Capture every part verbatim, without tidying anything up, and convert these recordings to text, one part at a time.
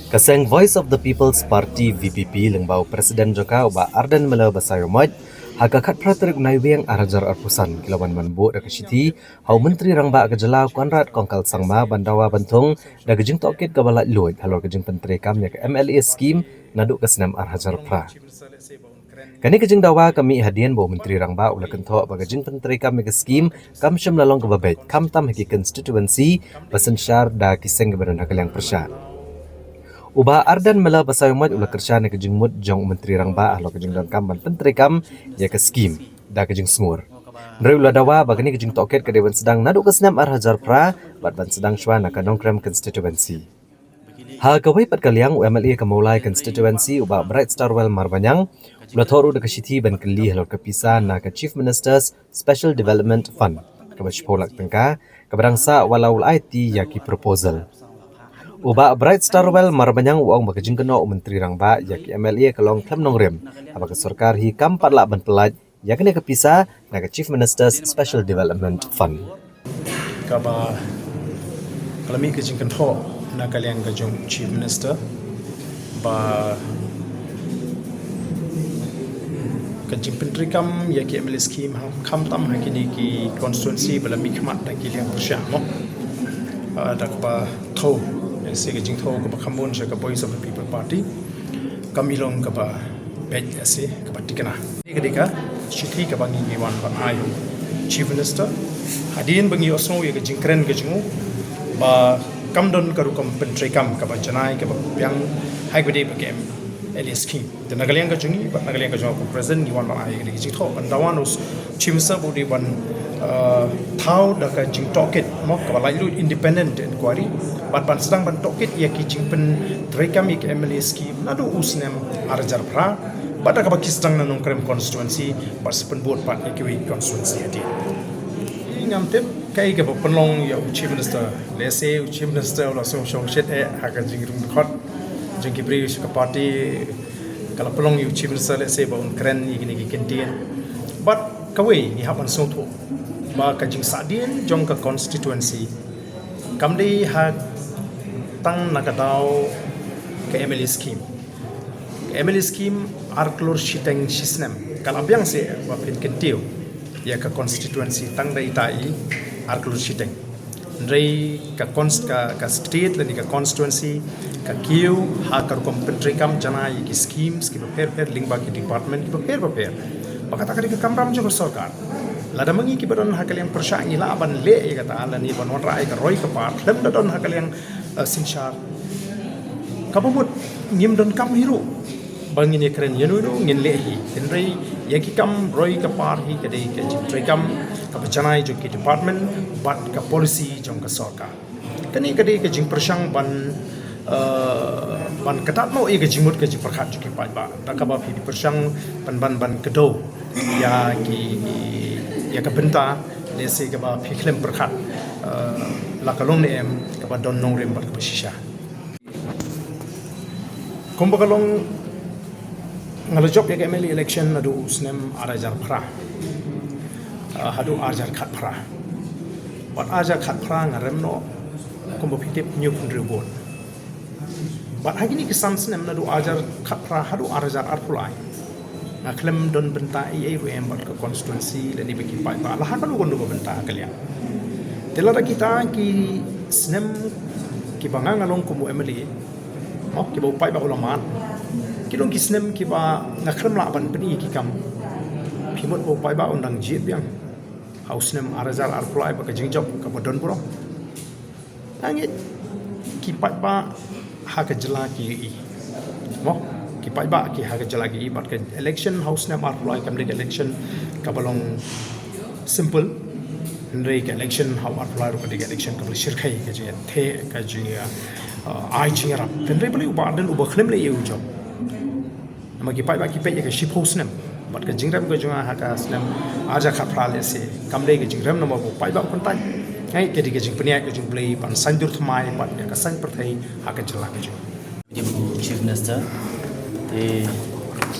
Ka seng Voice of the People's Party V P P lyngba u President jong ka u Bah Ardent Miller Basaiawmoit, ha ka khatphra tarik u Naiwieng ar hajar arphew san ki la wan ban buh da ka shithi ha u Myntri Rangbah ka jylla u Conrad Kongkal Sangma ban dawa ban thung da ka jingtohkit kaba laitluid halor ka jingpyntreikam ïa ka M L A scheme naduh ka snem ar hajar phra. Kane ka jingdawa ka mih hadien ba u Myntri Rangbah u la kynthoh ba ka jingpyntreikam ïa ka scheme kam shym la long kaba beit, khamtam ha ki constituency ba synshar da ki seng kiba don ha ka liang pyrshah. U Bah Ardent Miller Basaiawmoit u la kyrshan ïa ka jingmut jong u Myntri Rangbah halor ka jingdonkam ban pyntreikam ïa ka scheme da ka jingsngur. Hynrei u la dawa ba kane ka jingtohkit ka dei ban sdang naduh ka snem ar hajar phra bad ban sdang shuwa na ka Nongkrem constituency. Ha kawei pat ka liang, u M L A ka Mawlai constituency u Bah Brightstarwell Marbaniang u la thoh ruh da ka shithi ban kylli halor ka pisa na ka Chief Minister's Special Development Fund kaba shiphew lak tyngka kaba dang sah wat la u la aiti ïa ki proposal. U Bah Brightstarwell Marbaniang u ong ba ka jingkynnoh u Myntri Rangbah ïa ki M L A ka long khlem nongrim, haba ka sorkar hi kam pat lah ban pyllait ïa kane ka pisa na ka Chief Minister's Special Development Fund. Kaba ka la mih ka jingkynthoh na ka liang ka jong Chief Minister ba ka jingpyntreikam ïa ki M L A scheme ha, khamtam ha kine ki constituency ba la mihkhmat da ki liang pyrshah mo. Ah, da kaba thew, ïa se ka jingthew kaba kham bun sha ka Voice of the People Party. Kam i long kaba beit ïa se kaba tikna. Ka dei ka shithi kaba ngi ngi wan ban ai Chief Minister. Hadien ba ngi ïohsngew ïa ka jingkren ka jong u ba kam don ka rukom pyntreikam kaba janai kaba biang ha kaba dei ba ka M L A scheme. Te na ka liang ka jong ngi bad na ka liang ka jong u President ngi wan ban ai ïa ka jingthoh ban dawa na u Chief Minister ba u dei ban, uh, thaw da ka jingtohkit mo kaba laitluid, independent inquiry bad ban sdang ban tohkit ïa ki jingpyntreikam ïa ka M L A scheme naduh u snem ar hajar phra bad da kaba ki sdang na Nongkrem constituency bad sa pynbud pat ïa kiwei constituency hadien. Ngam tip kaei kaba pynlong ïa u Chief Minister. Lehse u Chief Minister u la sngew shong shit eh ha ka jingrung dkhot jong ki briew sha ka party, ka la pynlong ïa u Chief Minister lehse ba un kren ïa kine ki kyntien. Bad kawei ngi hap ban sngewthuh ba ka jingsahdien jong ka constituency kam dei ha tang na ka daw ka M L A scheme. Ka M L A scheme ar klur shiteng shisnem. Ka la biang se ba phin kyntiew ïa ka constituency tang da ita i ar klur shiteng. Hynrei ka const-, ka, ka state lane ka constituency ka kiew ha ka rukom pyntreikam janai ïa ki schemes kiba pher pher lyngba ki department kiba pher pher. Ba kata ka dei ka kamram jong ka sorkar. Lada ma ngi kiba don ha ka liang pyrshah ngi lah ban leh ïa kata lane ban wanrah ïa ka roi ka par khlem da don ha ka liang, eh, synshar kaba mut ngim donkam hi ruh ba ngin ïakren ïano ïano ngin leh hi. Hynrei ïa ki kam roi ka par hi ka dei ka jingtreikam kaba janai jong ki department bad ka policy jong ka sorkar. Kane ka dei ka jingpyrshang ban, eh, ban kyntat noh ïa ka jingmut ka jingpyrkhat jong ki paidbah. Da kaba phi pyrshang ban, ban, ban kdew ïa ki, ïa ka bynta lehse kaba phi khlem pyrkhat, eh, la ka long ne em kaba don nongrim bad kaba shisha. Kumba ka long nga la jop ïa ka M L A election naduh u snem ar hajar phra, ah, haduh ar hajar khatphra. Bad ar hajar khatphra nga rem noh kumba phi tip hynñiewphew hynriew vote. Bad ha kine ki san snem naduh ar hajar khatphra haduh ar hajar arphew lai nga khlem don bynta ei ei ruh em bad ka constituency lane bad ki paidbah la ha kano kano ka bynta ha ka liang. Te lada kita ki snem kiba nga nga long kum u M L A, oh, kiba u paidbah u la mad, ki long ki snem kiba nga khlem lah ban pyni ki kam. Phi mut ba u paidbah un dang jied biang ha u snem ar hajar arphew lai bad ka jingjop kaba don burom. Nga ngeit ki paidbah ha ka jylla ki ïohi. Mo, ki paidbah ki ha ka jylla ki ïohi bad ka election ha u snem arphew lai kam dei ka election kaba long simple. Hynrei ka election ha u arphew lai ruh ka dei ka election kaba la shyrkhei ka jingïatheh, ka jing, uh, ai jingïarap. Hynrei balei u Bah Ardent uba khlem leh ïa u jop? Namar ki paidbah ki peit ïa ka shiphew snem bad ka jingrem ka jong nga ha ka snem ar hajar khatphra lehse kam dei ka jingrem namar ba u paidbah u kyntait. Nga ngeit ka dei ka jingpynïaid ka jong U Blei ban saiñdur thymmai bad ïa ka saiñ pyrthei ha ka jylla ka jong. Chief Minister, te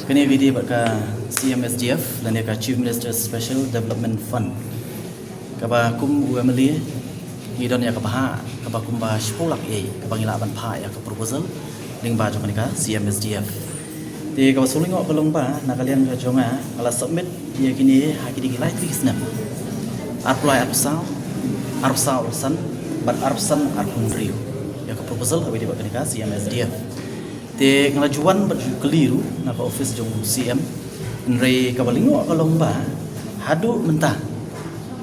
kane video bad ka C M S D F lane ka Chief Minister's Special Development Fund. Kaba kum u M L A ngi don ïa ka bhah kaba kumba shiphew lak ei kaba ngi lah ban phah ïa ka proposal. Lyngba jong kane ka C M S D F. Te kaba sngewlyngngoh ka long ba na ka liang ka jong nga nga la submit ïa kine ha kine ki lai tylli ki snem. Arphew lai arphew saw, arphew saw arphew san, bad arphew san arphew hynriew. Ïa ka proposal kaba ïadei bad kane ka C M S D F. Te nga la ju wan bad ju kylli ruh na ka office jong u C M. Hynrei kaba lyngngoh ka long ba haduh mynta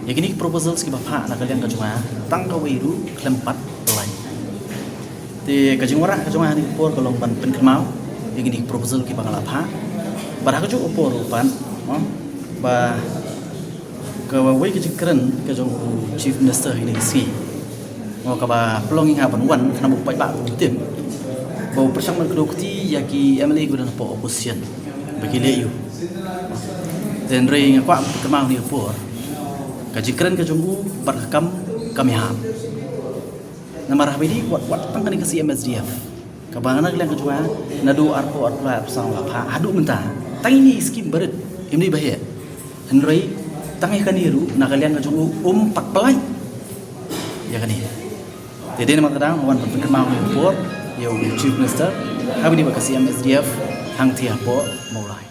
ïa kine ki proposals kiba phah na ka liang ka jong nga tang kawei ruh khlem pat pynlait. Te ka jingwanrah ka jong nga ha kane ka por ka long ban pynkynmaw ïa kine ki proposal kiba nga la phah. Bad ha kajuh ka por ruh pat, mo, ba kawei ka jingkren ka jong u Chief Minister ha kine ki sngi, mo, kaba pynlong ïa nga ban wan khnang ba u paidbah un tip ba u pyrshang ban kdew kti ïa ki M L A kiba don hapoh opposition ba ki leh aïu. Te hynrei nga kwah pynkynmaw ha kane ka por, ka jingkren ka jong u bad ka kam kam ïahap. Namar haba ïadei wat, wat tang kane ka C M S D F kaba na ka liang ka jong nga, naduh arphew, arphew lai, arphew saw la phah haduh mynta, tang ine i skim barit, im dei ba heh. Hynrei tang ïa kane ruh na ka liang ka jong u um pat pynlait ïa kane. Te dei namar kata nga wan ban pynkynmaw ha kane ka por ïa u Chief Minister haba ïadei bad ka C M S D F hangtei hapoh Mawlai.